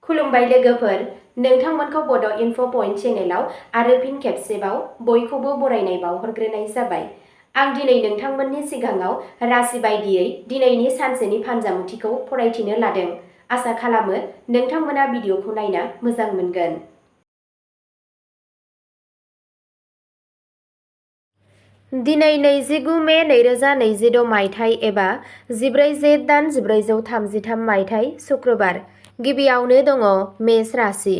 खुलुमबाय लोगोफोर, नोंथांमोनखौ बड' इनफ' पइन्ट चेनेलाव आरो फिन खेबसेबाव बयखौबो बरायनाय बावहरग्रोनाय जाबाय। आं दिनै नोंथांमोननि सिगाङाव राशि बायदियै दिनैनि सानसेनि फानजामुथिखौ फरायथिनो लादों। आसा खालामो नोंथांमोना भिडिअखौ नायना मोजां मोनगोन। दिनै 29 मे 2026 मायथाइ एबा 14 जेठ दान 1433 मायथाइ सुक्रबार। गिबियावनो दङ मेष राशि।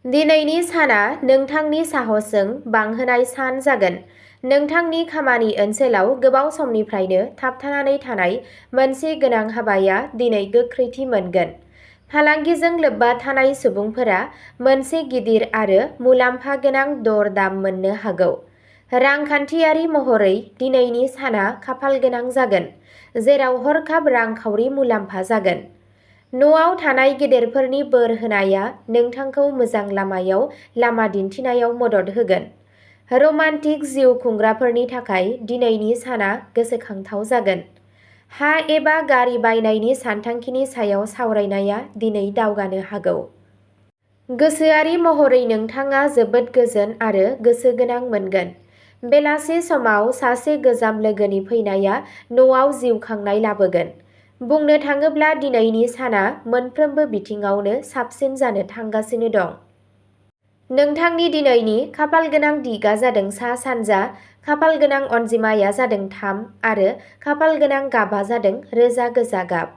दिनैनि साना नोंथांनि साहसजों बांहोनाय सान जागोन। नोंथांनि खामानि ओनसोलाव गोबाव समनिफ्रायनो थाबथानानै थानाय मोनसे गोनां हाबाया दिनै गोख्रैथि मोनगोन। फालांगिजों लोब्बा थानाय सुबुंफोरा मोनसे गिदिर आरो मुलाम्फा गोनां दर-दाम मोननो हागौ। रांखान्थियारि महरै दिनैनि साना खाफाल गोनां जागोन, जेराव हरखाब रांखावरि मुलाम्फा जागोन। न'आव थानाय गेदेरफोरनि बोर होनाया नोंथांखौ मोजां लामायाव लामा दिन्थिनायाव मदद होगोन। रमान्टिक जिउ खुंग्राफोरनि थाखाय दिनैनि साना गोसोखांथाव जागोन। हा एबा गारि बायनायनि सानथांखिनि सायाव सावरायनाया दिनै दावगानो हागौ। गोसोआरि महरै नोंथाङा जोबोद गोजोन आरो गोसो गोनां मोनगोन। बेलासि समाव सासे गोजाम लोगोनि फैनाया न'आव जिउ खांनाय लाबोगोन। बुंनो थाङोब्ला दिनैनि साना मोनफ्रोमबो बिथिङावनो साबसिन जानो थांगासिनो दं। नोंथांनि दिनैनि खाफालगोनां दिगआ जादों सा-सानजा, खाफालगोनां अनजिमाया जादों 3 आरो खाफालगोनां गाबआ जादों रोजा गोजा गाब।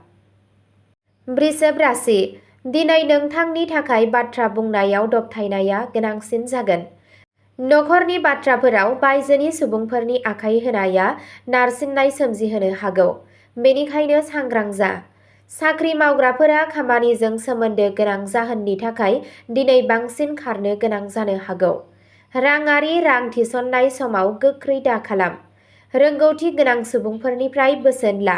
वृषभ राशि। दिनै नोंथांनि थाखाय बाथ्रा बुंनायाव दबथायनाया गोनांसिन जागोन। नखरनि बाथ्राफोराव बायजोनि सुबुंफोरनि आखाइ होनाया नारसिननाय सोमजिहोनो हागौ, बेनिखायनो सांग्रां जा। साख्रि मावग्राफोरा खामानिजों सोमोन्दो गोनां जाहोननि थाखाय दिनै बांसिन खारनो गोनां जानो हागौ। राङारि रां थिसननाय समाव गोख्रै दाखालाम। रोंगौथि गोनां सुबुंफोरनिफ्राय बोसोन ला।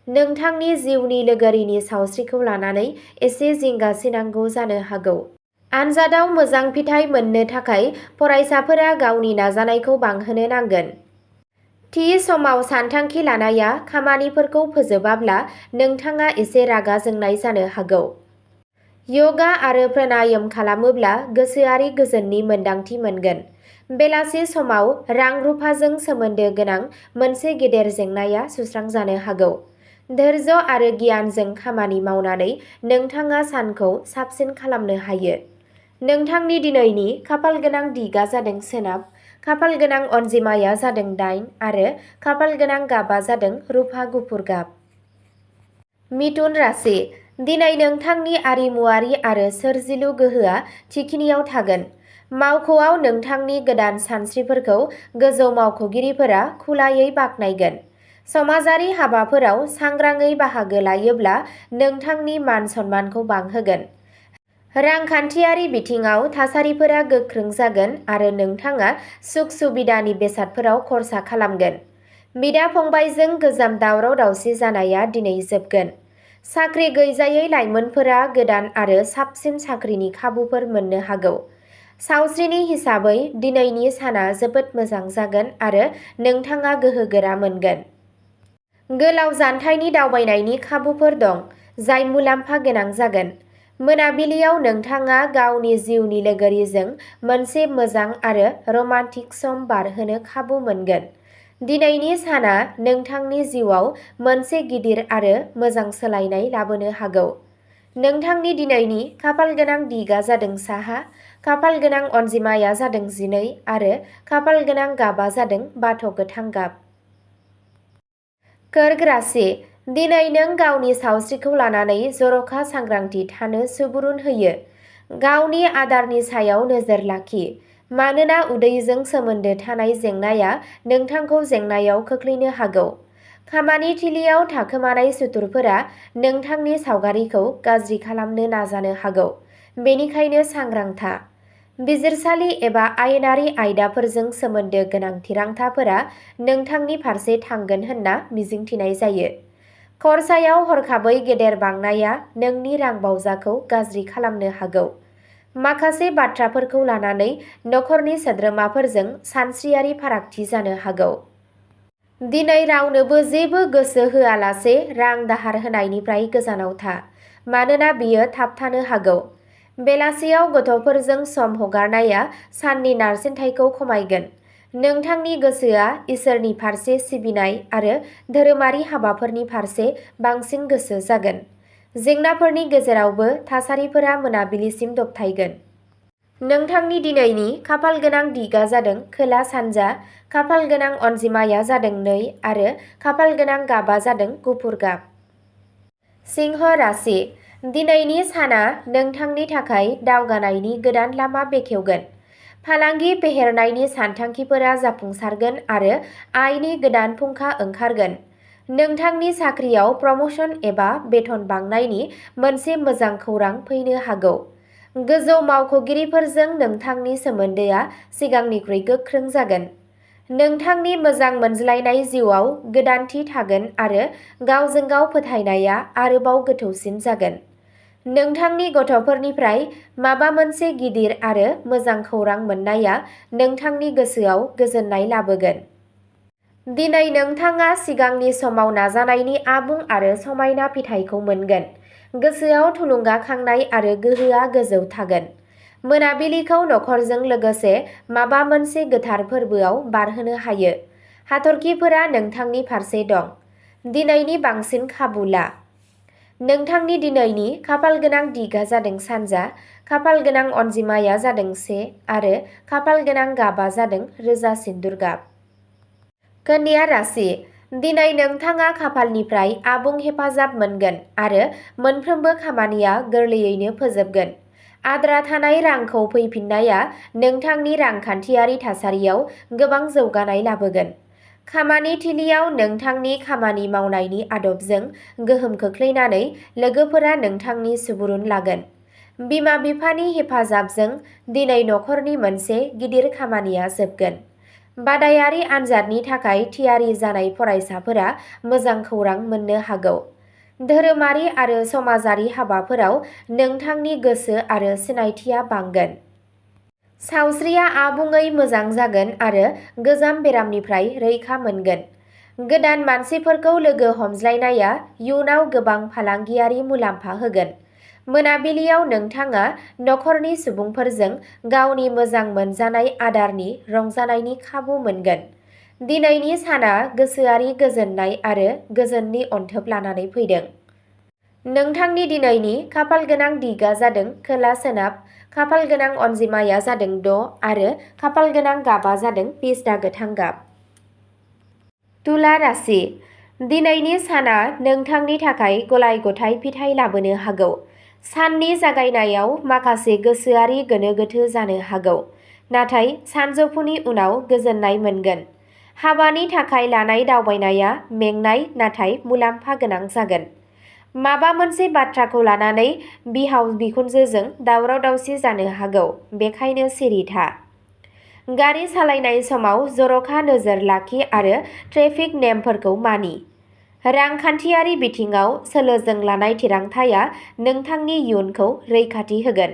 नोंथांनि जिउनि लोगोरिनि सावस्रिखौ लानानै एसे जिंगासिनांगौ जानो हागौ। आनजादाव मोजां फिथाय मोननो थाखाय फरायसाफोरा गावनि नाजानायखौ बांहोनो नांगोन। थि समाव सानथांखि लानाया खामानिफोरखौ फोजोबाब्ला नोंथाङा एसे रागा जोंनाय जानो हागौ। यगा आरो प्राणायाम खालामोब्ला गोसोआरि गोजोननि मोन्दांथि मोनगोन। बेलासि समाव रां-रुफाजों सोमोन्दो गोनां मोनसे गेदेर जेंनाया सुस्रांजानो हागौ। धैर्य आरो गियानजों खामानि मावनानै नोंथाङा सानखौ साबसिन खालामनो हायो। नोंथांनि दिनैनि खाफालगोनां दिगआ जादों सोनाब, खाफालगोनां अनजिमाया जादों 8 आरो खाफालगोनां गाबआ जादों रुफा गुफुर गाब। मिथुन राशि। दिनै नोंथांनि आरिमुआरि आरो सोरजिलु गोहोआ थिखिनियाव थागोन। मावख'आव नोंथांनि गोदान सानस्रिफोरखौ गोजौ मावख'गिरिफोरा खुलायै बाख्नायगोन। समाजारि हाबाफोराव सांग्राङै बाहागो लायोब्ला नोंथांनि मान-सन्मानखौ बांहोगोन। रांखान्थियारि बिथिङाव थासारिफोरा गोख्रों जागोन आरो नोंथाङा सुख-सुबिदानि बेसादफोराव खर्सा खालामगोन। बिदा-फंबायजों गोजाम दावराव-दावसि जानाया दिनै जोबगोन। साख्रि गैजायै लाइमोनफोरा गोदान आरो साबसिन साख्रिनि खाबुफोर मोननो हागौ। सावस्रिनि हिसाबै दिनैनि साना जोबोद मोजां जागोन आरो नोंथाङा गोहोगोरा मोनगोन। गोलाव जानथायनि दावबायनायनि खाबुफोर दं, जाय मुलाम्फा गोनां जागोन। मोनाबिलियाव नोंथाङा गावनि जिउनि लोगोरिजों मोनसे मोजां आरो रमान्टिक सम बारहोनो खाबु मोनगोन। दिनैनि साना नोंथांनि जिउआव मोनसे गिदिर आरो मोजां सोलायनाय लाबोनो हागौ। नोंथांनि दिनैनि खाफालगोनां दिगआ जादों साहा, खाफालगोनां अनजिमाया जादों 12 आरो खाफालगोनां गाबआ जादों बाथ' गोथां गाब। कर्क राशि। दिनै नों गावनि सावस्रिखौ लानानै जर'खा सांग्रांथि थानो सुबुरुन होयो। गावनि आदारनि सायाव नोजोर लाखि, मानोना उदैजों सोमोन्दो थानाय जेंनाया नोंथांखौ जेंनायाव खोख्लैनो हागौ। खामानि थिलियाव थाखोमानाय सुथुरफोरा नोंथांनि सावगारिखौ गाज्रि खालामनो नाजानो हागौ, बेनिखायनो सांग्रां था। बिजिरसालि एबा आयेनारि आयदाफोरजों सोमोन्दो गोनां थिरांथाफोरा नोंथांनि फारसे थांगोन होनना मिजिंथिनाय जायो। खरसायाव हरखाबै गेदेर बांनाया नोंनि रांबावजाखौ गाज्रि खालामनो हागौ। माखासे बाथ्राफोरखौ लानानै नखरनि सोद्रोमाफोरजों सानस्रियारि फारागथि जानो हागौ। दिनै रावनोबो जेबो गोसो होआलासे रां दाहार होनायनिफ्राय गोजानाव था। मानोना बियो थाबथानो हागौ। बेलासियाव गथ'फोरजों सम हगारनाया साननि नारसिनथायखौ खमायगोन। नोंथांनि गोसोआ इसोरनि फारसे सिबिनाय आरो धोरोमारि हाबाफोरनि फारसे बांसिन गोसो जागोन। जेंनाफोरनि गेजेरावबो थासारिफोरा मोनाबिलिसिम दबथायगोन। नोंथांनि दिनैनि खाफालगोनां दिगा जादों खोला सानजा, खाफालगोनां अनजिमाया जादों 2 आरो खाफालगोनां गाबा जादों गुफुर गाब। सिंह राशि, दिनैनि साना नोंथांनि थाखाय दावगानायनि गोदान लामा बेखेवगोन। फालांगि फेहेरनायनि सानथांखिफोरा जाफुंसारगोन आरो आयनि गोदान फुंखा ओंखारगोन। नोंथांनि साख्रियाव प्रमोशन एबा बेथन बांनायनि मोनसे मोजां खौरां फैनो हागौ। गोजौ मावख'गिरिफोरजों नोंथांनि सोमोन्दोआ सिगांनिख्रुइ गोख्रों जागोन। नोंथांनि मोजां मोनज्लायनाय जिउआव गोदानथि थागोन आरो गावजों गाव फोथायनाया आरोबाव गोथौसिन जागोन। नोंथांनि गथ'फोरनिफ्राय माबा मोनसे गिदिर आरो मोजां खौरां मोननाया नोंथांनि गोसोआव गोजोननाय लाबोगोन। दिनै नोंथाङा सिगांनि समाव नाजानायनि आबुं आरो समायना फिथाइखौ मोनगोन। गोसोआव थुलुंगाखांनाय आरो गोहोआ गोजौ थागोन। मोनाबिलिखौ नखरजों लोगोसे माबा मोनसे गोथार फोरबोआव बारहोनो हायो। हाथरखिफोरा नोंथांनि फारसे दं। दिनैनि बांसिन खाबु ला। नोंथांनि दिनैनि खाफालगोनां दिगा जादों सानजा, खाफालगोनां अनजिमाया जादों 1 आरो खाफालगोनां गाबा जादों रोजा सिन्दुर गाब। कन्या राशि, दिनै नोंथाङा खाफालनिफ्राय आबुं हेफाजाब मोनगोन आरो मोनफ्रोमबो खामानिया गोरलैयैनो फोजोबगोन। आद्रा थानाय रांखौ फैफिननाया नोंथांनि रांखान्थियारि थासारियाव गोबां जौगानाय लाबोगोन। खामानि थिलियाव नोंथांनि खामानि मावनायनि आदबजों गोहोम खोख्लैनानै लोगोफोरा नोंथांनि सुबुरुन लागोन। बिमा-बिफानि हेफाजाबजों दिनै नखरनि मोनसे गिदिर खामानिया जोबगोन। बादायारि आनजादनि थाखाय थियारि जानाय फरायसाफोरा मोजां खौरां मोननो हागौ। धोरोमारि आरो समाजारि हाबाफोराव नोंथांनि गोसो आरो सिनायथिया बांगोन। सावस्रिया आबुङै मोजां जागोन आरो गोजाम बेरामनिफ्राय रैखा मोनगोन। गोदान मानसिफोरखौ लोगो हमज्लायनाया इयुनाव गोबां फालांगियारि मुलाम्फा होगोन। मोनाबिलियाव नोंथाङा नखरनि सुबुंफोरजों गावनि मोजां मोनजानाय आदारनि रंजानायनि खाबु मोनगोन। दिनैनि साना गोसोआरि गोजोननाय आरो गोजोननि अनथोब लानानै फैदों। नोंथांनि दिनैनि खाफालगोनां दिगा जादों खोला सोनाब, खाफालगोनां अनजिमाया जादों 6 आरो खाफालगोनां गाबा जादों पिस्ता गोथां गाब। तुला राशि, दिनैनि साना नोंथांनि थाखाय गलाय-गथाय फिथाइ लाबोनो हागौ। साननि जागायनायाव माखासे गोसोआरि गोनो-गोथो जानो हागौ, नाथाय सानजौफुनि उनाव गोजोननाय मोनगोन। हाबानि थाखाय लानाय दावबायनाया मेंनाय नाथाय मुलाम्फा गोनां जागोन। माबा मोनसे बाथ्राखौ लानानै बिहाव-बिखुनजोजों दावराव-दावसि जानो हागौ, बेखायनो सिरि था। गारि सालायनाय समाव जर'खा नोजोर लाखि आरो ट्रेफिक नेमफोरखौ मानि। रांखान्थियारि बिथिङाव सोलोजों लानाय थिरांथाया नोंथांनि इयुनखौ रैखाथि होगोन।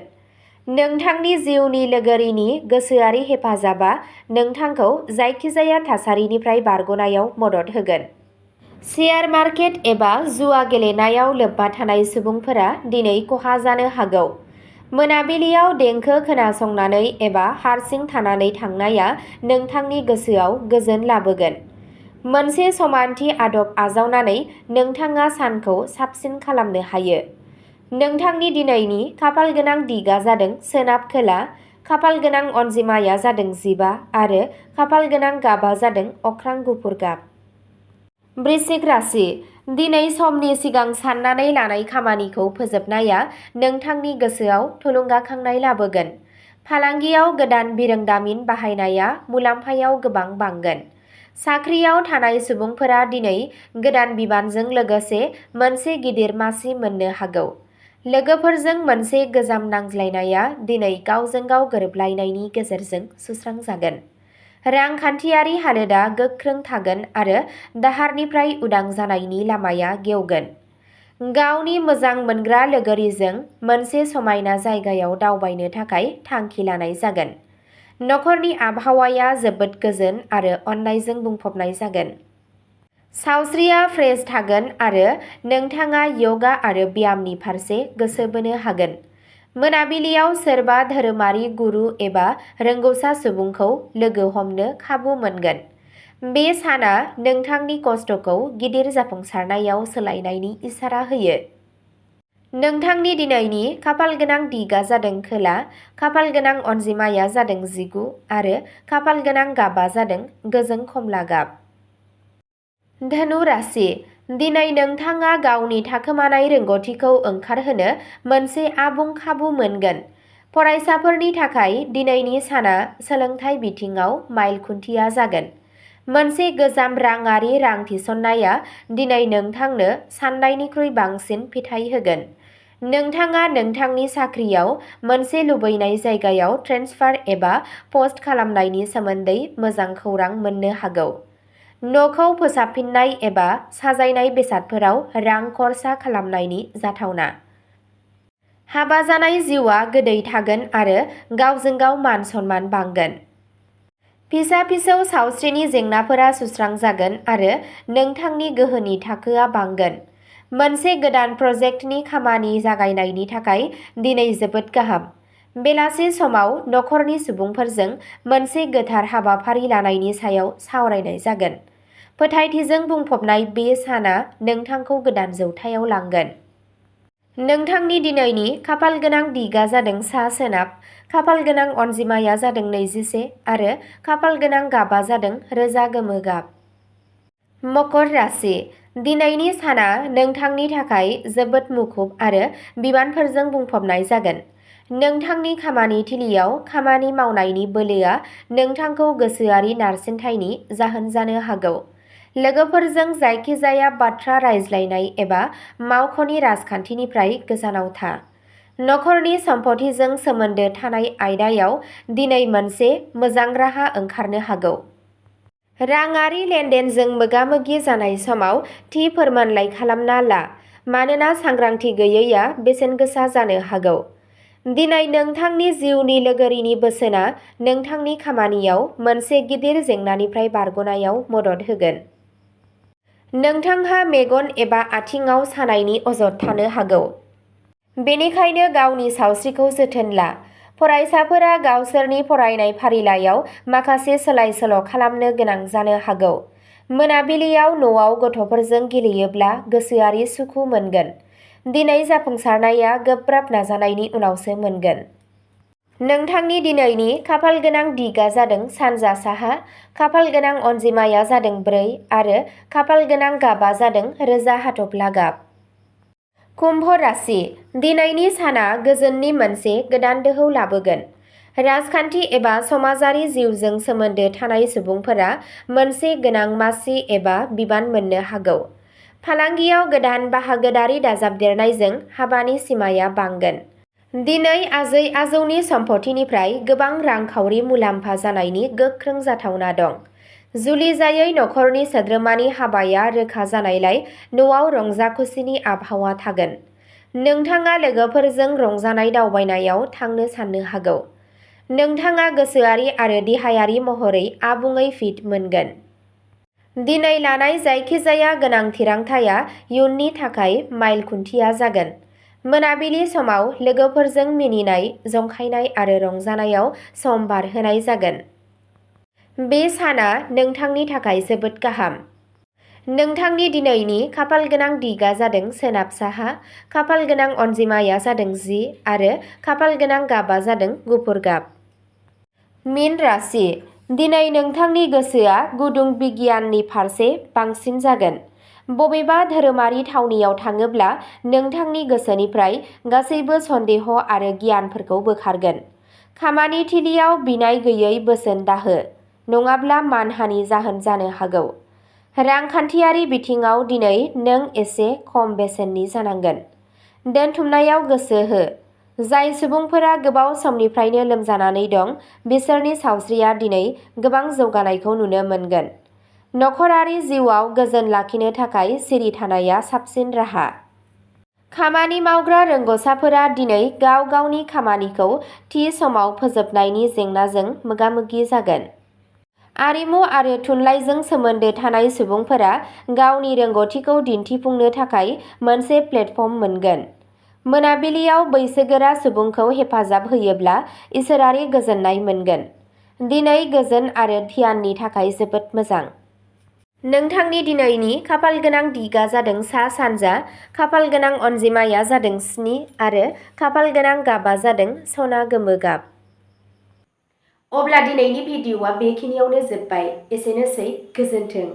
नोंथांनि जिउनि लोगोरिनि गोसोआरि हेफाजाबा नोंथांखौ जायखिजाया थासारिनिफ्राय बारग'नायाव मदद होगोन। शेयार मार्केट एबा जुआ गेलेनायाव लोब्बा थानाय सुबुंफोरा दिनै खहा जानो हागौ। मोनाबिलियाव देंखो खोनासंनानै एबा हारसिं थानानै थांनाया नोंथांनि गोसोआव गोजोन लाबोगोन। मोनसे समानथि आदब आजावनानै नोंथाङा सानखौ साबसिन खालामनो हायो। नोंथांनि दिनैनि खाफालगोनां दिगा जादों सोनाब खोला, खाफालगोनां अनजिमाया जादों 15 आरो खाफालगोनां गाबा जादों अख्रां गुफुर गाब। वृश्चिक राशि, दिनै समनि सिगां साननानै लानाय खामानिखौ फोजोबनाया नोंथांनि गोसोआव थुलुंगाखांनाय लाबोगोन। फालांगियाव गोदान बिरोंदामिन बाहायनाया मुलाम्फायाव गोबां बांगोन। साख्रियाव थानाय सुबुंफोरा दिनै गोदान बिबानजों लोगोसे मोनसे गिदिर मासि मोननो हागौ। लोगोफोरजों मोनसे गोजाम नांज्लायनाया दिनै गावजों गाव गोरोबलायनायनि गेजेरजों सुस्रांजागोन। रांखान्थियारि हालोदा गोख्रों थागोन आरो दाहारनिफ्राय उदां जानायनि लामाया गेवगोन। गावनि मोजां मोनग्रा लोगोरिजों मोनसे समायना जायगायाव दावबायनो थाखाय थांखि लानाय जागोन। नखरनि आबहावाया जोबोद गोजोन आरो अननायजों बुंफबनाय जागोन। सावस्रिया फ्रेश थागोन आरो नोंथाङा यगा आरो ब्यामनि फारसे गोसो बोनो हागोन। मोनाबिलियाव सोरबा धोरोमारि गुरु एबा रोंगौसा सुबुंखौ लोगो हमनो खाबु मोनगोन। बे साना नोंथांनि खस्थ'खौ गिदिर जाफुंसारनायाव सोलायनायनि इसारा होयो। नोंथांनि दिनैनि खाफालगोनां दिगा जादों खोला, खाफालगोनां अनजिमाया जादों 19 आरो खाफालगोनां गाबा जादों गोजों खमला गाब। धनु राशि, दिनै नोंथाङा गावनि थाखोमानाय रोंग'थिखौ ओंखारहोनो मोनसे आबुं खाबु मोनगोन। फरायसाफोरनि थाखाय दिनैनि साना सोलोंथाइ बिथिङाव माइल खुन्थिया जागोन। मोनसे गोजाम राङारि रां थिसननाया दिनै नोंथांनो सान्नायनिख्रुइ बांसिन फिथाय होगोन। नोंथाङा नोंथांनि साख्रियाव मोनसे लुबैनाय जायगायाव ट्रेन्सफार एबा पस्ट खालामनायनि सोमोन्दै मोजां खौरां मोननो हागौ। न'खौ फोसाबफिननाय एबा साजायनाय बेसादफोराव रां खरसा खालामनायनि जाथावना। हाबा जानाय जिउआ गोदै थागोन आरो गावजों गाव मान सनमान बांगोन। फिसा-फिसौ सावस्रिनि जेंनाफोरा सुस्रांजागोन आरो नोंथांनि गोहोनि थाखोआ बांगोन। मोनसे गोदान प्रजेक्टनि खामानि जागायनायनि थाखाय दिनै जोबोद गाहाम। बेलासि समाव नखरनि सुबुंफोरजों मोनसे गोथार हाबाफारि लानायनि सायाव सावरायनाय जागोन। फोथायथिजों बुंफबनाय बे साना नोंथांखौ गोदान जौथायाव लांगोन। नोंथांनि दिनैनि खाफालगोनां दिगा जादों सा-सोनाब, खाफालगोनां अनजिमाया जादों 21 आरो खाफालगोनां गाबा जादों रोजा गोमो गाब। मकर राशि, दिनैनि साना नोंथांनि थाखाय जोबोद मुखुब आरो बिबानफोरजों बुंफबनाय जागोन। नोंथांनि खामानि थिलियाव खामानि मावनायनि बोलोआ नोंथांखौ गोसोआरि नारसिनथायनि जाहोन जानो हागौ। लोगोफोरजों जायखिजाया बाथ्रा रायज्लायनाय एबा मावख'नि राजखान्थिनिफ्राय गोजानाव था। नखरनि सम्पथिजों सोमोन्दो थानाय आयदायाव दिनै मोनसे मोजां राहा ओंखारनो हागौ। राङारि लेनदेनजों मोगा-मोगि जानाय समाव थि फोरमानलाइ खालामना ला, मानोना सांग्रांथि गैयैआ बेसेनगोसा जानो हागौ। दिनै नोंथांनि जिउनि लोगोरिनि बोसोनआ नोंथांनि खामानियाव मोनसे गिदिर जेंनानिफ्राय बारग'नायाव मदद होगोन। नोंथांहा मेगन एबा आथिंआव सानायनि अजद थानो हागौ। बेनिखायनो गावनि सावस्रिखौ जोथोन ला। फरायसाफोरा गावसोरनि फरायनाय फारिलाइयाव माखासे सोलाय-सोल' खालामनो गोनां जानो हागौ। मोनाबिलियाव न'आव गथ'फोरजों गेलेयोब्ला गोसोआरि सुखु मोनगोन। दिनै जाफुंसारनाया गोब्राब नाजानायनि उनावसो मोनगोन। नोंथांनि दिनैनि खाफालगोनां दिगा जादों सानजा साहा, खाफालगोनां अनजिमाया जादों 4 आरो खाफालगोनां गाबा जादों रोजा हाथफ्ला गाब। कुम्भ राशि, दिनैनि साना गोजोननि मोनसे गोदान दोहौ लाबोगोन। राजखान्थि एबा समाजारि जिउजों सोमोन्दो थानाय सुबुंफोरा मोनसे गोनां मासि एबा बिबान मोननो हागौ। फालांगियाव गोदान बाहागोदारि दाजाबदेरनायजों हाबानि सिमाया बांगोन। दिनै आजै-आजौनि सम्पथिनिफ्राय गोबां रांखावरि मुलाम्फा जानायनि गोख्रों जाथावना दं। जुलि जायै नखरनि सोद्रोमानि हाबाया रोखा जानायलाय न'आव रंजा-खुसिनि आबहावा थागोन। नोंथाङा लोगोफोरजों रंजानाय दावबायनायाव थांनो साननो हागौ। नोंथाङा गोसोआरि आरो देहायारि महरै आबुङै फिट मोनगोन। दिनै लानाय जायखिजाया गोनां थिरांथाया इयुननि थाखाय माइल खुन्थिया जागोन। मोनाबिलि समाव लोगोफोरजों मिनिनाय, जंखायनाय आरो रंजानायाव सम बारहोनाय जागोन। बे साना नोंथांनि थाखाय जोबोद गाहाम। नोंथांनि दिनैनि खाफालगोनां दिगा जादों सोनाब साहा, खाफालगोनां अनजिमाया जादों 10 आरो खाफालगोनां गाबा जादों गुफुर गाब। मीन राशि, दिनै नोंथांनि गोसोआ गुदुं बिगियाननि फारसे बांसिन जागोन। बबेबा धोरोमारि थावनियाव थाङोब्ला नोंथांनि गोसोनिफ्राय गासैबो सन्देह आरो गियानफोरखौ बोखारगोन। खामानि थिलियाव बिनाय गैयै बोसोन दाहो, नङाब्ला मानहानि जाहोन जानो हागौ। रांखान्थियारि बिथिङाव दिनै नों एसे खम बेसेननि जानांगोन। दोनथुमनायाव गोसो हो। जाय सुबुंफोरा गोबाव समनिफ्रायनो लोमजानानै दं, बिसोरनि सावस्रिया दिनै गोबां जौगानायखौ नुनो मोनगोन। नखरारि जिउआव गोजोन लाखिनो थाखाय सिरि थानाया साबसिन राहा। खामानि मावग्रा रोंग'साफोरा दिनै गाव गावनि खामानिखौ थि समाव फोजोबनायनि जेंनाजों मोगा-मोगि जागोन। आरिमु आरो थुनलाइजों सोमोन्दो थानाय सुबुंफोरा गावनि रोंग'थिखौ दिन्थिफुंनो थाखाय मोनसे प्लेटफर्म मोनगोन। मोनाबिलियाव बैसोगोरा सुबुंखौ हेफाजाब होयोब्ला इसोरारि गोजोननाय मोनगोन। दिनै गोजोन आरो ध्याननि थाखाय जोबोद मोजां। नोंथांनि दिनैनि खाफालगोनां दिगा जादों सा-सानजा, खाफालगोनां अनजिमाया जादों 7 आरो खाफालगोनां गाबा जादों सना गोमो गाब। अब्ला दिनैनि भिडिअ'आ बेखिनियावनो जोबबाय। एसेनोसै, गोजोन्थों।